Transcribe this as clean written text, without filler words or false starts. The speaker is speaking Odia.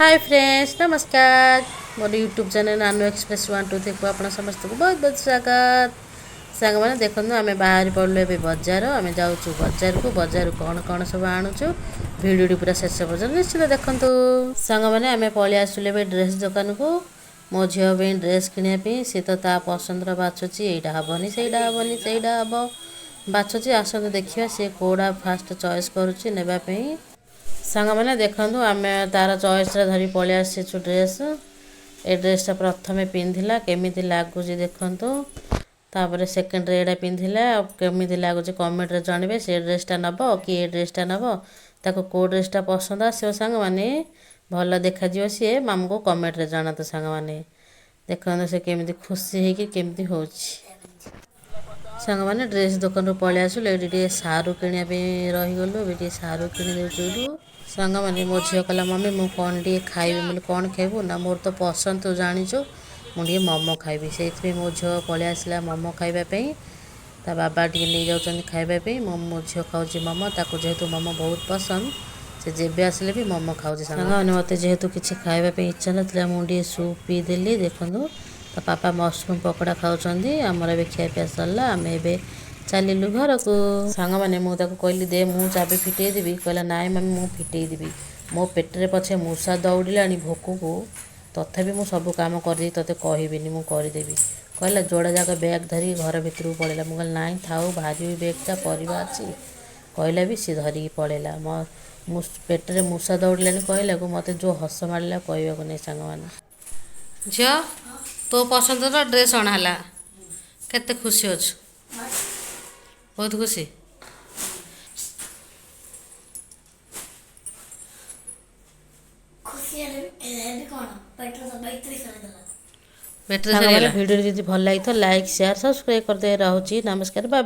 ହାଏ ଫ୍ରେଣ୍ଡସ୍, ନମସ୍କାର। ମୋର ୟୁଟ୍ୟୁବ୍ ଚ୍ୟାନେଲ୍ ନାନୁ ଏକ୍ସପ୍ରେସ୍ 1 2 3କୁ ଆପଣ ସମସ୍ତଙ୍କୁ ବହୁତ ବହୁତ ସ୍ୱାଗତ। ସାଙ୍ଗମାନେ, ଦେଖନ୍ତୁ, ଆମେ ବାହାରି ପଡ଼ିଲୁ ଏବେ ବଜାର। ଆମେ ଯାଉଛୁ ବଜାରକୁ। ବଜାରରୁ କ'ଣ କ'ଣ ସବୁ ଆଣୁଛୁ, ଭିଡ଼ିଓଟି ପୁରା ଶେଷ ପର୍ଯ୍ୟନ୍ତ ନିଶ୍ଚିତ ଦେଖନ୍ତୁ। ସାଙ୍ଗମାନେ, ଆମେ ପଳେଇ ଆସିଲୁ ଏବେ ଡ୍ରେସ୍ ଦୋକାନକୁ ମୋ ଝିଅ ପାଇଁ ଡ୍ରେସ୍ କିଣିବା ପାଇଁ। ସେ ତ ତା ପସନ୍ଦର ବାଛୁଛି। ଏଇଟା ହେବନି, ସେଇଟା ହେବନି, ସେଇଟା ହେବ, ବାଛୁଛି। ଆସନ୍ତୁ ଦେଖିବା ସେ କେଉଁଟା ଫାଷ୍ଟ ଚଏସ୍ କରୁଛି ନେବା ପାଇଁ। ସାଙ୍ଗମାନେ, ଦେଖନ୍ତୁ, ଆମେ ତାର ଚଏସ୍ରେ ଧରି ପଳେଇ ଆସିଛୁ ଡ୍ରେସ୍। ଏ ଡ୍ରେସ୍ଟା ପ୍ରଥମେ ପିନ୍ଧିଲା, କେମିତି ଲାଗୁଛି ଦେଖନ୍ତୁ। ତାପରେ ସେକେଣ୍ଡରେ ଏଇଟା ପିନ୍ଧିଲା। ଆଉ କେମିତି ଲାଗୁଛି କମେଣ୍ଟରେ ଜଣାଇବେ। ସେ ଡ୍ରେସ୍ଟା ନେବ କି ଏ ଡ୍ରେସ୍ଟା ନେବ, ତାକୁ କେଉଁ ଡ୍ରେସ୍ଟା ପସନ୍ଦ ଆସିବ ସାଙ୍ଗମାନେ, ଭଲ ଦେଖାଯିବ ସିଏ, ଆମକୁ କମେଣ୍ଟରେ ଜଣାନ୍ତୁ। ସାଙ୍ଗମାନେ, ଦେଖନ୍ତୁ, ସେ କେମିତି ଖୁସି ହେଇକି କେମିତି ହେଉଛି। ସାଙ୍ଗମାନେ, ଡ୍ରେସ୍ ଦୋକାନରୁ ପଳେଇ ଆସିଲୁ। ଏଇଠି ଟିକେ ସାରୁ କିଣିବା ପାଇଁ ରହିଗଲୁ। ଏବେ ଟିକେ ସାରୁ କିଣି ଦେଉଛୁ ଏଇଠୁ। ସାଙ୍ଗମାନେ, ମୋ ଝିଅ କହିଲା, "ମମି, ମୁଁ କ'ଣ ଟିକେ ଖାଇବି।" ମୁଁ କହିଲି, "କ'ଣ ଖାଇବୁ?" ନା, "ମୋର ତ ପସନ୍ଦ ତୁ ଜାଣିଛୁ, ମୁଁ ଟିକେ ମୋମୋ ଖାଇବି।" ସେଇଥିପାଇଁ ମୋ ଝିଅ ପଳେଇ ଆସିଲା ମୋମୋ ଖାଇବା ପାଇଁ। ତା ବାବା ଟିକେ ନେଇଯାଉଛନ୍ତି ଖାଇବା ପାଇଁ। ମୋ ଝିଅ ଖାଉଛି ମୋମୋ। ତାକୁ ଯେହେତୁ ମୋମୋ ବହୁତ ପସନ୍ଦ, ସେ ଯେବେ ଆସିଲେ ବି ମୋମୋ ଖାଉଛି। ସାଙ୍ଗମାନେ, ମୋତେ ଯେହେତୁ କିଛି ଖାଇବା ପାଇଁ ଇଚ୍ଛା ନଥିଲା, ମୁଁ ଟିକେ ସୁପ୍ ପିଇଦେଲି। ଦେଖନ୍ତୁ, ତା ପାପା ମସରୁମ୍ ପକୋଡ଼ା ଖାଉଛନ୍ତି। ଆମର ଏବେ ଖିଆପିଆ ସରିଲା। ଆମେ ଏବେ ଚାଲିଲୁ ଘରକୁ। ସାଙ୍ଗମାନେ, ମୁଁ ତାକୁ କହିଲି, "ଦେ, ମୁଁ ଚାବି ଫିଟେଇ ଦେବି।" କହିଲା, "ନାଇଁ ମମି, ମୁଁ ଫିଟେଇ ଦେବି। ମୋ ପେଟରେ ପଛେ ମୂଷା ଦୌଡ଼ିଲାଣି ଭୋକକୁ, ତଥାପି ମୁଁ ସବୁ କାମ କରିଦେଇ ତୋତେ କହିବିନି, ମୁଁ କରିଦେବି।" କହିଲା, ଯୋଡ଼ା ଯାକ ବ୍ୟାଗ୍ ଧରିକି ଘର ଭିତରକୁ ପଳେଇଲା। ମୁଁ କହିଲି, "ନାଇଁ, ଥାଉ, ଭାରି ବ୍ୟାଗ୍ଟା, ପରିବା ଅଛି।" କହିଲା ବି ସେ ଧରିକି ପଳେଇଲା। ମୁଁ ପେଟରେ ମୂଷା ଦୌଡ଼ିଲାଣି କହିଲାକୁ ମୋତେ ଯେଉଁ ହସ ମାଡ଼ିଲା, କହିବାକୁ ନାହିଁ। ସାଙ୍ଗମାନେ, ଝିଅ, ତୋ ପସନ୍ଦର ଡ୍ରେସ୍ ଅଣା ହେଲା। କେତେ ଖୁସି ଅଛୁ? ବହୁତ ଖୁସି? ଖୁସି ହେଲେ ହେବି କ'ଣ, ପେଟରେ ତ ବ୍ୟାଟେରୀ ସରିଗଲା। ବ୍ୟାଟେରୀ ସରିଗଲା। ଭିଡ଼ିଓ ଯଦି ଭଲ ଲାଗିଥିବ, ଲାଇକ୍, ସେୟାର, ସବସ୍କ୍ରାଇବ୍ କରିଦେବେ। ରହୁଛି, ନମସ୍କାର।